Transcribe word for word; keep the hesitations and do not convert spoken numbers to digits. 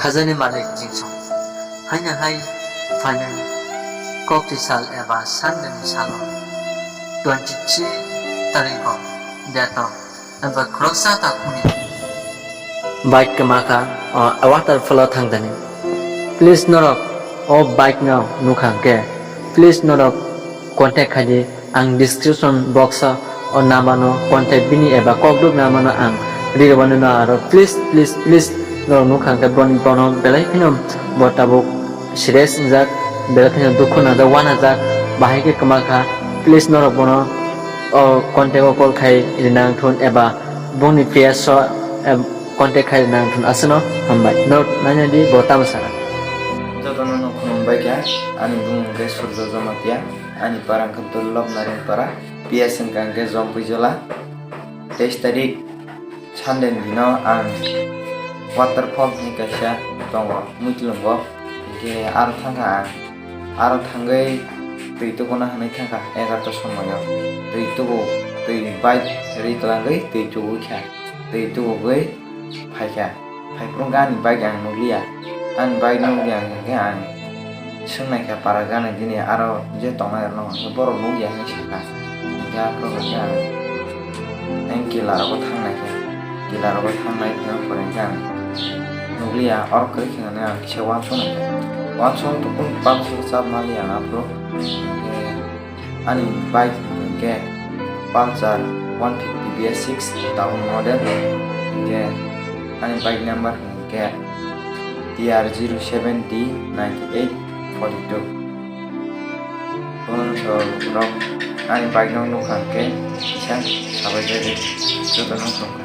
Khajani malik jingsong. Haino hai phainai kokti sal eba Sunday ni salo twenty three tarikh o date o eba khoroksa takhukni bike kwma kha o waterfall o thangdani. Please norok o bike no nukha hwnkhe please norok contact khaidi. Ang description box o o number no contact bini eba kokduk number no ang rirwano no aro please, please, please norok nukha hwnkhe boni bono belai kheno bo tabuk serious wngjak, belai kheno dukhu nangjak, uanajak, bahai khe kwma kha. Please norok bono o contact o call khai rina wngthun eba bongni P S o, em, contact khai rina wngthun aswkno hambai. Norok naina di bo tamo sana. Jotono no khulumbai kha, ani bumung khe Surjo Jamatia, ani para wngkha Durlob Naringpara, P S wngkha hwnkhe Jompuijola. Teis tarik Sunday ni dino ang waterfall hinwi kaisa tongo Muitlungo, hinkhe aro thangkha ang, aro thangwi twi tubuna hinwi thangkha egarota somoio, twi tubu, twi bike ri twlangwi twi tubukha, twi tubugwi phaikha. Phaiphuru ani bike ang nukliya. Ani bike nukliya hwnkhe ang swngnaikha para gana gini aro je tongnai rokno hwnkhe borok nukya hinwi sakha. Hwnkhe aphuru hwnkhe ang, ang kila rogo thangnaikha. Kila rogo thangnai phano pore hwnkhe ang nukliya, oro kwrwi khe hwnwi ang kisa uansuknaikha. Uansukna tongphuru pulsar chap maliya ang aphuru. Hwnkhe ani bike hwnkhe Pulsar one fifty B S six town model. Hwnkhe ani bike number hwnkhe T R zero seven D ninety eight forty two. Bono rok ani bike no nukha hwnkhe kisa sabai jagwi joto no tongkha.